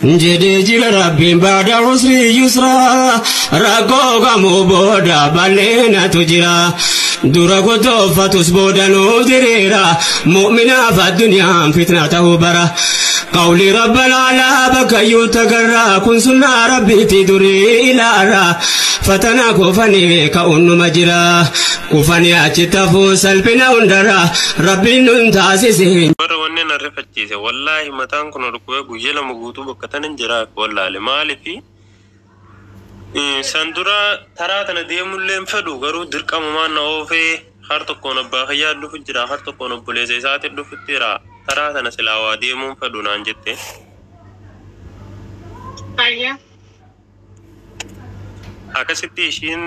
Jedhee jira Rabbiin baada usri yusraa, rakkoo kamuu booda bal'eenatu jira. Dura gotooffatus booda nuu diriira, mu'minaaf addunyaan fitna ta'uu bara. Qawli rabbanaa laa bakkayyuu tagarraa, kun sunnaa Rabbiitti durii ilaara. Fatanaa kufanii ka'uun jira. Kufanii achi tafuu salphina hundarra Rabbiin nun taasise. Bara wanni na rifachiise, wallaahi, mataan kun dhukkubee guyyaa 2 guutuu bakka tanan jira. Wallaale maalifi san dura taraa tana deemullee hin fedhu, garuu dirqamumaan na oofee. Har tokkoon abbaa kiyyaa dhufu jira, har tokkoon obboleessa isaatti dhufutti jira. Taraa tana silaa waa deemuun fedhu naan jette. Ayyaa. Akkasitti ishiin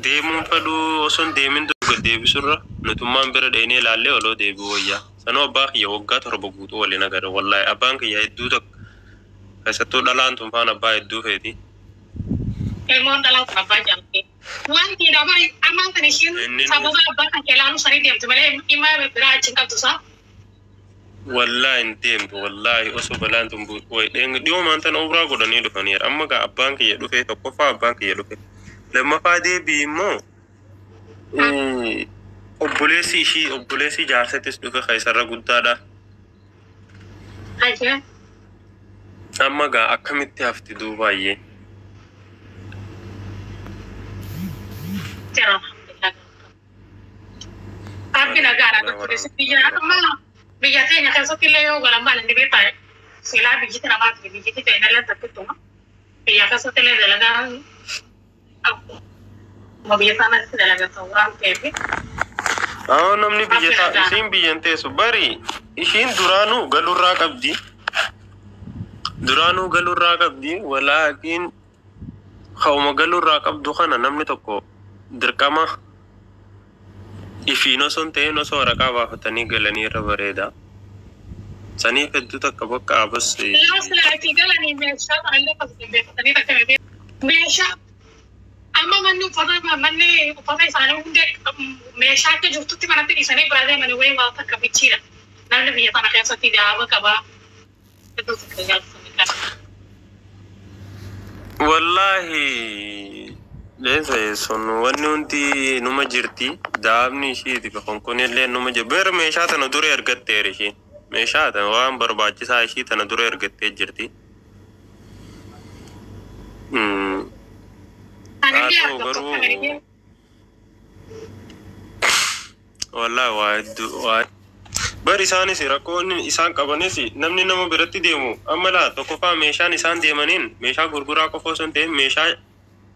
deemuun fedhu, osoo hin deemin dura deebisurra nutummaan bira dheenee ilaallee oloo deebi'uu wayyaa. Sanuu abbaa kiyya waggaa 7 guutuu waliin agarre. Wallaahi, abbaan kiyya hedduu tokko, keessattuu dhalaan tun faan abbaa hedduu feeti. Ilmoon dhalaa kun abbaa jaalate. Wanti dabari ammaan kan ishiin sababa abbaa kan kee ilaaluu sanii deemtu malee dhimma biraa achi hin qabdu isaa. Wallaahi hin deemtu, wallaahi. Osoo balaan tun dhiyoomaan tana umraa godhanii dhufaniira. Amma gaa abbaan kiyya dhufe, tokkoffaa abbaan kiyya dhufe. Lammaffaa deebii immoo obboleessi ishii, obboleessi jaarsattis dhufe, kan isarra guddaadha. Ayyaa. Amma gaa akkamitti hafti duubaayyee? Jira, alhamdulillah. Rabbi nagaadha galchuudhes biyya amma biyya teenya keessatti illee yoo galan maal inni beektaa, silaa biyyiti namaati, biyyiti teenya illee takkittuma biyya keessatti illee dalagaan akkuma biyya sanatti dalagatan waan ta'eef. Awoo, namni biyya Rabbi isaa nagaa. Isiin biyyan teessu bari, ishiin duraanuu galurraa qabdi. Duraanuu galurraa qabdi, walaakiin ka'uma galurraa qabdu kana namni tokko dirqama ifiin osoo hin ta'in osoo waraqaa baafatanii galanii irra bareeda. Saniif hedduu takka bakka abas. Yoo silaa itti galanii meeshaa kanallee tasgabbeeffatanii takka meeshaa amma manni uffata isaanii hundee meeshaa akka jirtutti manatti dhiisanii biraa deemanii wayii waa takka bichiidha. Namni biyya tana keessatti dhaaba qabaa. Hedduu takka jaallatanii kana. Wallaahi, leensa sun wanni hundi numa jirti. Daabni ishiiti konkonillee numa jira. Beera meeshaa tana dura ergatteera ishiin. Meeshaa tana waan barbaachisaa ishii tana dura ergattee jirti. Anillee Haa ta'u argattu garuu akka wallaahi waa hedduu waa. Bar isaanis rakkoon isaan qabanis namni nama biratti deemu amma laa, tokkoffaa meeshaan isaan deemaniin meeshaa gurguraa qofa osoo hin ta'in meeshaa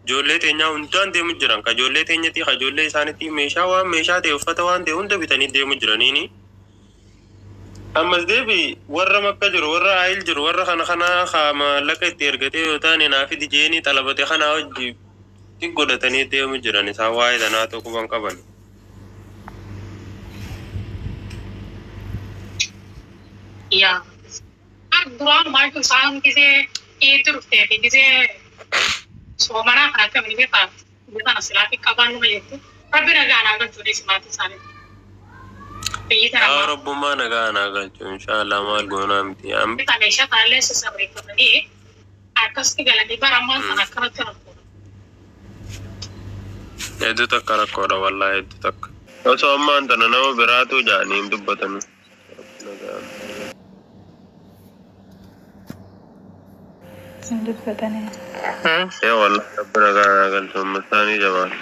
ijoollee teenyaa hundaan deemu jiran, ka ijoollee teenyatii, ka ijoollee isaaniitti meeshaa, waan meeshaa ta'e, uffata waan ta'e hunda bitanii deemu jiraniini. Ammas deebi warra Makka jiru, warra Ayil jiru, warra kana kana ka maallaqa itti ergatee yoo taane naa fidi jeenii xalabate kana hojii godhatanii deemu jiran. Isaan waa'ee tanaa tokko ban qaban. Yaa. Duraan maaltu isaan gisee dhiitti dhuftee fi gisee soomanaa kan akka beektaa biyya tana silaa qabaan numa jettu. Rabbi nagaa naa galchuudhis maatii isaanii. Biyyi tana Yaa Rabbummaa nagaa naa galchu, inshaallah, maal goonaa miti. Bitaa meeshaa kanallee sassabeeffatanii akkasitti galanii bara ammaan kana akkanatti rakkoo. Hedduu takka rakkoodha, wallaahi, hedduu takka. Osoo ammaan tana nama biraatu jaanii hin dubbatanu. Hin dubbatanii. Ee wallaahi, Rabbi nagaa naa galchu, amma isaanii jabaatu.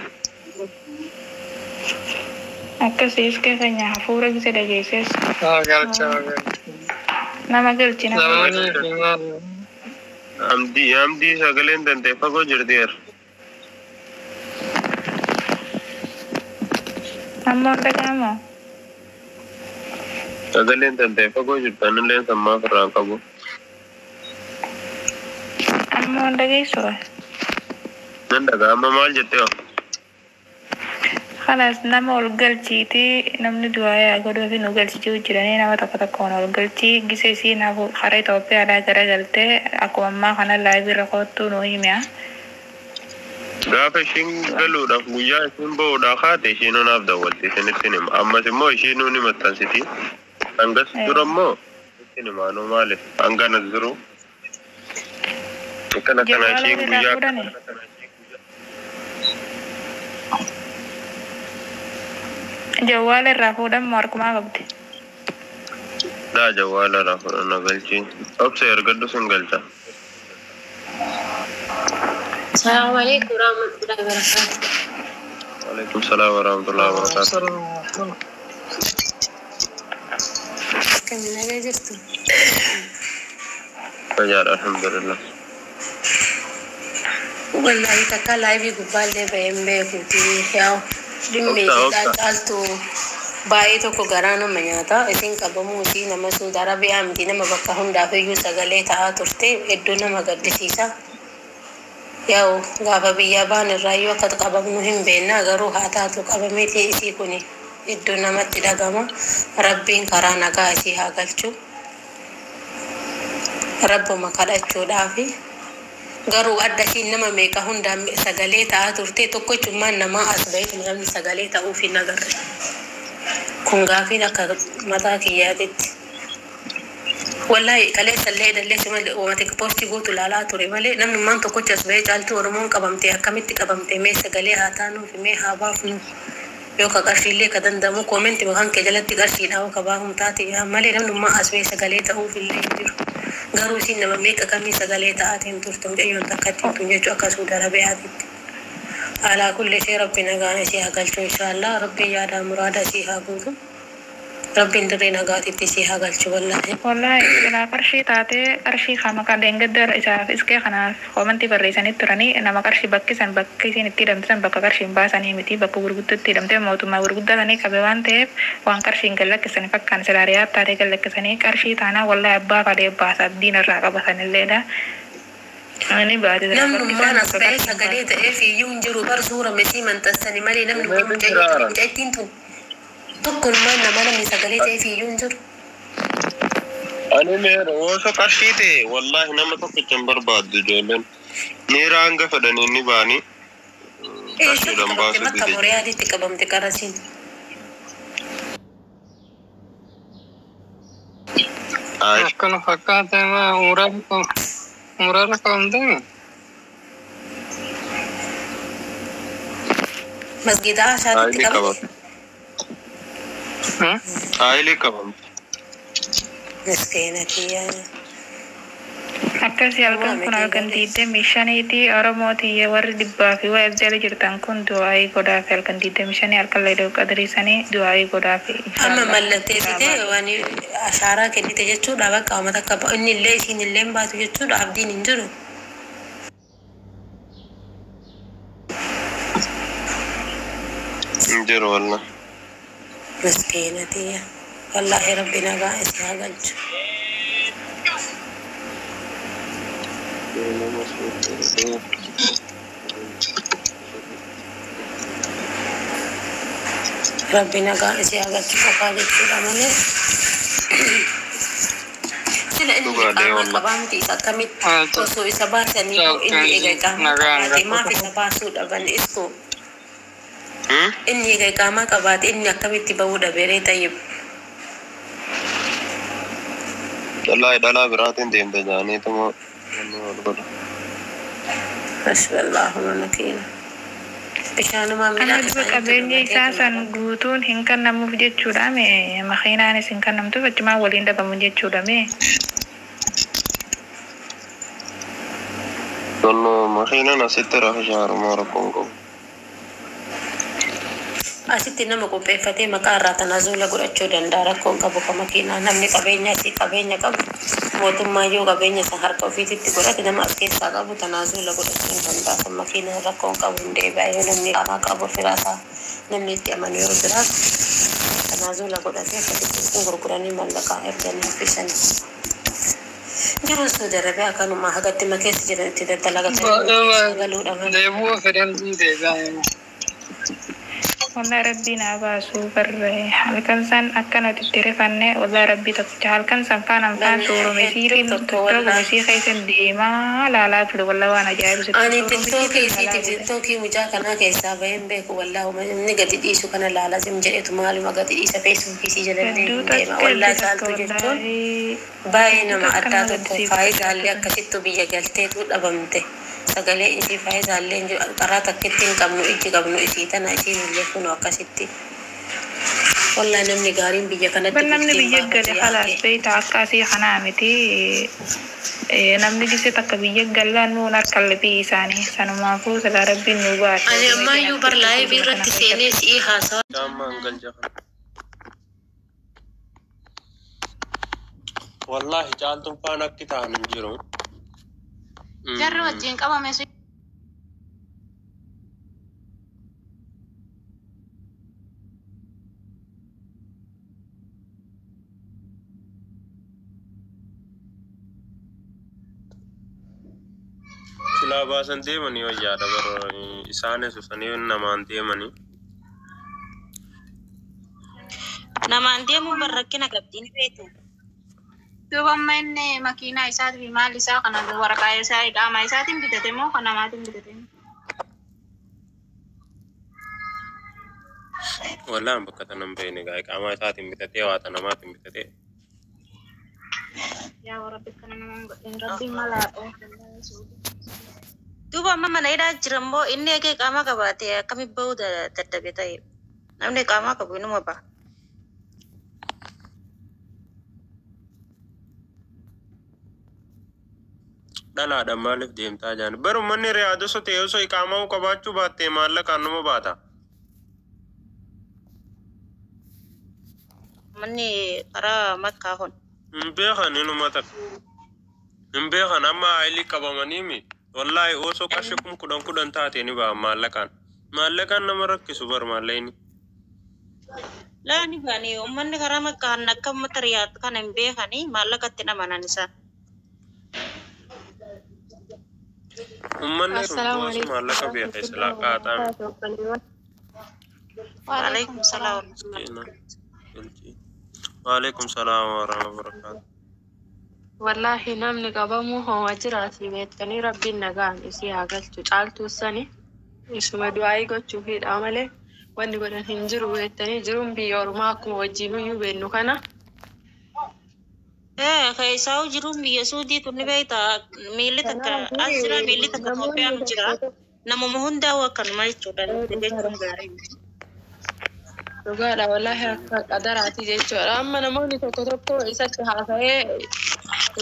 Akkasii iska keenya hafuura gise dhageesses. Haa galcha, haa galcha. Nama galchi, nama Zamanii galchi. fi maal. Hamdii, Hamdii, sagaleen tantee fagoo jirti. Amma hin dhaga'amoo? Sagaleen tantee fagoo jirti, anillee sammaa ofirraa hin qabu. Amma hin dhageessu? Nan dhagaa, amma maal jettee hoo? Kanas nama ol galchiitii, namni du'aa yaa godhuu fi nu galchichuu jiranii, nama tokko tokkoon ol galchii gisee isii naaf karaa Itoophiyaadhaa garagaltee akkuma ammaa kana live irra koottuu nu himiya. Gaafa ishiin galuudhaaf guyyaa ishiin bahuudhaa kaate ishiin naaf dawwalti, isinitti hima. Ammas immoo ishiin ni maxxansiti. Hangas dura immoo Isinitti himaanuu maaliif hangana jiru akkana kana Jawwaala isheen walirraa guyyaa fuudhani. Jawwaala irraa fuudhan moo harkumaa qabdi? Laa jawwaala irraa fudhanna galchii. Obsa ergadhu sun galcha. السلام عليكم ورحمة الله وبركاته. Waalaikum salaam warahmatullahi wabarakatuh. كم نجا جرتو؟ Fayyaadha alhamdulillah. والله takka live gubbaallee baheen beekuuti yaa'u dhimmi Obsa obsa. caaltu baay'ee tokko garaa nama nyaata isin qabamuuti nama Suudi Arabiyaa miti nama bakka hundaaf iyyuu sagalee ta'aa turte hedduu nama gaddisiisa. Yaa'u gaafa biyyaa baan irraayyuu akka qabamnu hin beekna garuu haa taatu qabameeti isii kuni hedduu namatti dhagama. Rabbiin karaa nagaa isii haa galchu. Rabbuma kadhachuudhaafi. Garuu adda ishiin nama meeqa hundaan sagalee ta'aa turte tokkochummaan namaa as baheetu namni sagalee ta'uuf hin agarre. Kun gaafiin akka mataa kiyyaatitti. Wallahi kaleessa illee dalleessi malee uummata poostii guutu ilaalaa ture malee namni tokkochi as bahee caaltuu Oromoon qabamte akkamitti qabamte mee sagalee haa taanuuf mee haa baafnu yoo ka qarshiillee ka danda'amu koomenti kan kee jalatti qarshiidhaa ka baafamu taate malee namni as bahee sagalee ta'uuf illee hin jiru. Garuu isin nama meeqa kamii sagalee ta'aatiin turte mucayyoon takka ittiin tun jechuu akka Suudi Arabiyaatitti. Alaa kulli ishee rabbi nagaan isii haa galchu inshaallah rabbi yaada muraada isii haa guutu. Rabbiin dirree nagaatitti isii haa galchu wallahi. Wallahi silaa qarshii taatee qarshii kama kan deengedda isaaf iskee kanaaf koomantii barreessanii turanii nama qarshii bakki san bakki isiin itti hidhamte san bakka qarshiin baasanii miti bakka gurguddootti hidhamte mootummaa gurguddaa sanii qabe waan ta'eef waan qarshiin gallakkisanii fakkaan silaa riyaa taatee gallakkisanii qarshii taanaa wallahi abbaa fadhee baasa abdiin irraa qabatanilleedha. Ani baate silaa bakki Namnummaan san as bakka bahee qarshiin sagalee baasan. ta'eef iyyuu hin jiru bar suura mesii maxxansanii malee namni Meetiin jiraara. mucayyoon tun tokkummaan nama namni sagalee ta'eef iyyuu hin jiru. Ani meera osoo qarshii ta'e wallahi nama tokkicha hin barbaaddu ijoolleen. Miira hanga fedhanii ni ba'anii Eessatti qarshiidhaan qabamte baasuu makka dide. Mooriyaaditti qabamte qarasiin. Ay Akkana fakkaata umraarra qabamtee Masgiida Ashaatitti haayilii qabamte. qabamte. Haayilii qabamte. Miskiina kiyya. Akkasii halkan kun halkan 25ti Oromootiyye warri dhibbaa fi waa jala jirtan kun du'aayii godhaafi halkan 25 halkan Laylatul Qadrii sanii du'aayii godhaafi Amma inshaallah. mallatteessitee waan ashaaraa kennite jechuudha bakka uummata akka inni illee isiin illee hin baatu jechuudha abdiin hin jiru. Hin jiru wallahi. Miskiina tiyya. Wallaahi rabbi nagaa isii haa galchu. Rabbi nagaa isii haa galchu qofaa jechuudha malee. Sila inni Dhugaalee iqaamaa wallahi. qabaa miti isa akkamitti osoo isa baasanii inni eega iqaamaa nagaan qabaate maaf isa baasuu dhaban isku inni eega iqaamaa qabaate inni akkamitti bahuu dhabeeree tayyib. Wallahi dhalaa biraatiin deemte jaaniituma inni wal godha. Hasbiyallahu wa ni'mal Bishaanumaa Amma midhaan duba isaaniitti qabeenyi dhumatee isaa san dhumata. guutuun hin kennamuuf jechuudha mee makiinaanis hin kennamtuuf achumaan waliin dhabamu jechuudha mee. Tollo makiinaan asitti rafa shaarumaa rakkoon qabu. Asitti nama qopheeffatee maqaa irraa tanaazuula godhachuu danda'a rakkoon qabu ka makiinaa namni qabeenya asii qabeenya qabu mootummaa yoo qabeenya isa harka ofiititti godhate nama as keessaa qabu tanaazuula godhachuu hin danda'a kan makiinaa rakkoon qabu hin deebi'a yoo namni qaamaa qabu firaasaa namni itti amanu yoo jiraatu tanaazuula godhatee akkasitti gurguranii mallaqaa erganii haffisan. Jiruun Suudi Arabiyaa akkanuma hagatti ma keessa jiran itti daddalagatanii keessaa galuudha malee. Deebi'uu fedhan deebi'aa. Wallahi rabbiin haa baasu barre halkan san akka nuti itti rifanne wallahi rabbii tokkicha halkan san faanaan faan Bani suurumisii hedduu tokko tiktookuma wallaahi. isii keessa deemaa laalaa ture wallahi waan ajaa'ibu sitti Ani suurumisii tiktookii laalaa isiitiif ture. tiktookii mucaa kanaa keessaa baheen beeku wallaahi inni gadi dhiisu kana laala sim jedhetu maaluma gadi dhiisa feesbuukii isii jalallee Hedduu hin deema takka wallaahi hedduu takka caaltuu jechuun wallahi baay'ee hedduu nama takka addaa nama tokko gaddisiiftu faayidaallee caaltuu. Akkasittu biyya galteetu dhabamte sagalee isii faayidaallee hin jiru karaa takkitti hin qabnu ijji qabnu isii tana isiin illee kunu akkasitti wallaahi namni gaariin biyya kanatti Ban namni bultiin biyya baafatu gale khalaas yaa'e. beeyta akka asii kanaa miti. Namni gise takka biyya gallaan nuun harka liphii isaanii sanumaafuu silaa rabbiin nu baase Ani osuma isin ammayyuu bar harkitti laayivii biyya kana irratti keessatti. seenee si'ii haasawaa Caammaan galcha kana. Wallaahi caaltuun faan akki ta'an hin jiru. Jarri wajjin qabame sun Silaa baasan deemanii wayyaadha bara isaanis usanii namaan deemanii. Namaan deemuun bar rakkina qabdi ni beektu. Duuba amma inni makiinaa isaatii fi maal isaa kana waraqaa isaa qaama isaatiin bitate moo kan namaatiin bitate? Wallaan bakka tanan beekne gaa qaamaa isaatiin bitatee waata namaatiin bitatee. Yaa Rabbi kana namaan godhin rabbiin mala haa. Duuba amma mana hidhaa jira immoo inni eegee qaama qabaate akkamitti bahuu dadhabe ta'e. Namni qaama qabu inuma baha. Dhalaadhaan maaliif deemtaa jaan? Bar uummanni riyaada osoo ta'e osoo iqaamaa qabaachuu baattee maallaqaan nama baata. Manni karaa makkaa kun. Hin beekan inuma takka. Hin beekan amma haayilii qabamanii mi. Wallaahi osoo qarshii 10,000 10,000 taate ni ba'a maallaqaan. Maallaqaan nama rakkisu bar maallaqni. Laani baani uummanni karaa makkaa kan akka uummata riyaad kana hin beekani maallaqatti namanan isaan. Uummanni Assalaamu osoo alaikum maallaqa beeka warahmatullahi silaa qaaxaami. wabarakatuh. Waalaikum Waalaikum salaam salaam. Miskiina. Waalaikum salaam wa rahmatullahi wa barakaatuh. Wallaahi namni qabamuu homa jiraati beektanii rabbiin nagaan isii haa galchu caaltuu sani isuma du'aayii gochuufidha malee wanni godhan hin jiru beektanii jiruun biyya ormaa akkuma wajjinuyyuu beennu kana. Ee keessaa jiruun biyya suudii tun ni beekta miilli takka as jira miilli takka Namoonni Itoophiyaa jira. tokko tokko Namuma hundaa'u akkanuma jechuudha jechuun gaarii miti. Dhugaadha wallaahi akka qadaraati jechuudha. Amma namoonni tokko tokko isatti haasa'ee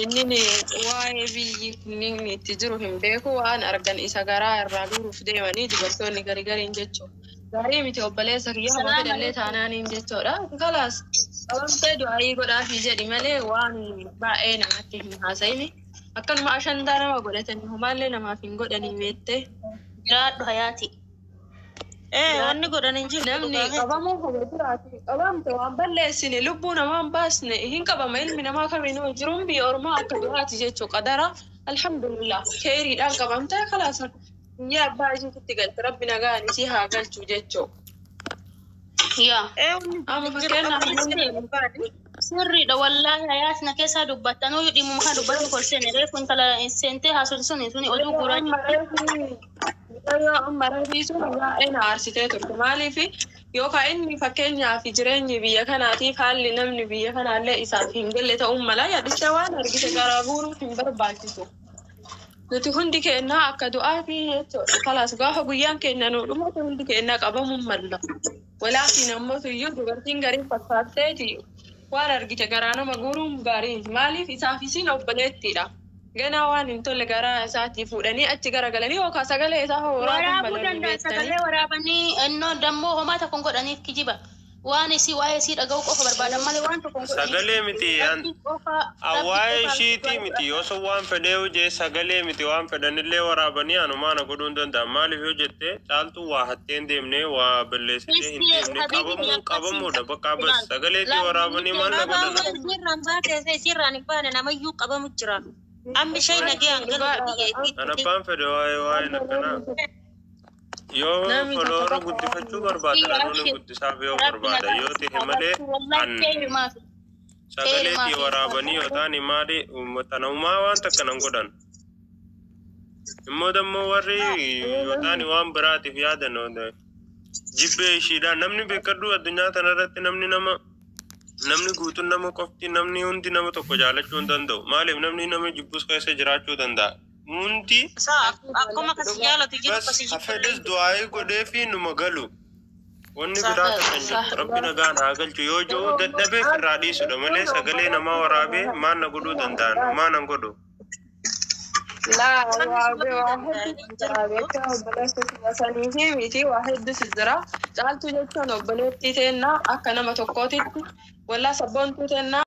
inni waa'ee biyyi kunniin itti jiru hin beeku waan argan isa garaa irraa guuruuf deemanii dubartoonni gari gariin jechuudha. Gaarii miti obboleessa kiyya homa Salaam fedhallee alaikum. taanaaniin jechuudha. Kalaas qabamtee du'aayii godhaafii jedhi malee waan baay'ee namatti hin haasa'ini. Akkanuma ashandaa nama godhatanii homaallee namaaf hin godhanii beettee. Jiraadhu hayaati. Ee wanni godhan hin jirtu Namni dhugaa keessa. qabamuu homa jiraate qabamte waan balleessine lubbuu namaa hin baasne hin qabama ilmi namaa kamiinuu jiruun biyya ormaa akka du'aati jechuu qadara alhamdulillah keeriidhaan qabamte kalaas biyya abbaa ishiitti galte rabbi nagaan isii haa galchu jechuu. Yaa. Ee wanni Amma godhan hin jiru fakkeenyaaf qabamte namni hin baane. Sirriidha wallaahi hayaati na keessaa dubbattanuu dhimuma kana dubbachuu kolseene reefu intala seentee haasofti suni suni oduu guuraa jirti. Yoo amma reefii sun baay'ee na aarsitee turte maaliif yookaan inni fakkeenyaaf jireenyi biyya kanaatiif haalli namni biyya kanaallee isaaf hin galle ta'uu mala yaadiste waan argite garaa guuruuf hin barbaachisu. Nuti hundi keenyaa akka du'aafi jechuudha. Kalaas gaafa guyyaan keenya nu dhumate hundi keenyaa qabamuun malla. Walaatiin ammoo iyyuu dubartiin gariin fakkaatteeti waan argite garaa nama guuruun gaarii miti. Maaliif isaaf isiin obboleettiidha. Ganaa waan hin tolle garaa isaatii fuudhanii achi garagalanii yookaan sagalee isaa hoo waraabuun Waraabuu malanii danda'an beektanii. sagalee waraabanii innoo dammoo homaa tokko hin godhaniif kijiba. Waan isii waa'ee isii dhaga'uu qofa barbaadan malee waan tokko hin godhaniif. Sagalee miti an Rabbi qofa rabbi waa'ee qofa ishiitii miti osoo waan fedhee hojee sagalee miti waan fedhanillee waraabanii anumaana godhuu hin danda'an maaliif yoo jette caaltuu waa hattee hin deemne waa balleessitee hin deemne qabamuun qabamuudha bakka bas sagaleetii waraabanii maal na godhan. Isiirraan baate isiirraan hin baane namayyuu qabamu jira. Ammi ishee nagee hangalu biyya An isiitti. abbaan fedhe waa'ee waa'een akkanaa. Yoo Namni tokko foloora tokko guddifachuu barbaada namoonni guddisaaf yoo barbaada yoo ta'e malee Wallahi an keeyumaaf. sagaleetii waraabanii yoo ta'an maali uummata namumaa waan takka nan godhan. Immoo dammoo warri yoo ta'an waan biraatiif yaadan jibbee ishiidhaan namni beekadhu addunyaa tanarratti namni nama namni guutuun nama qofti namni hundi nama tokko jaalachuu hin danda'u. Maaliif namni nama jibbus keessa jiraachuu danda'a. Hundi Isaa akkuma kasi jaalatu jiru bas kasi hafedhes jibbu. du'aa'ii godhee fi numa galu. Wanni biraa takka hin jirtu. Rabbi nagaan haa galchu yoo jiru dadhabee irraa dhiisudha malee sagalee namaa waraabee maal na godhuu danda'an maa nan godhu. Laa waa waa hedduutu jira beekaa obboleessa sanii fi miti waa hedduutu jira. Caaltuu jechuun obboleettii teennaa akka nama tokkootitti wallaa sabboontuu teennaa.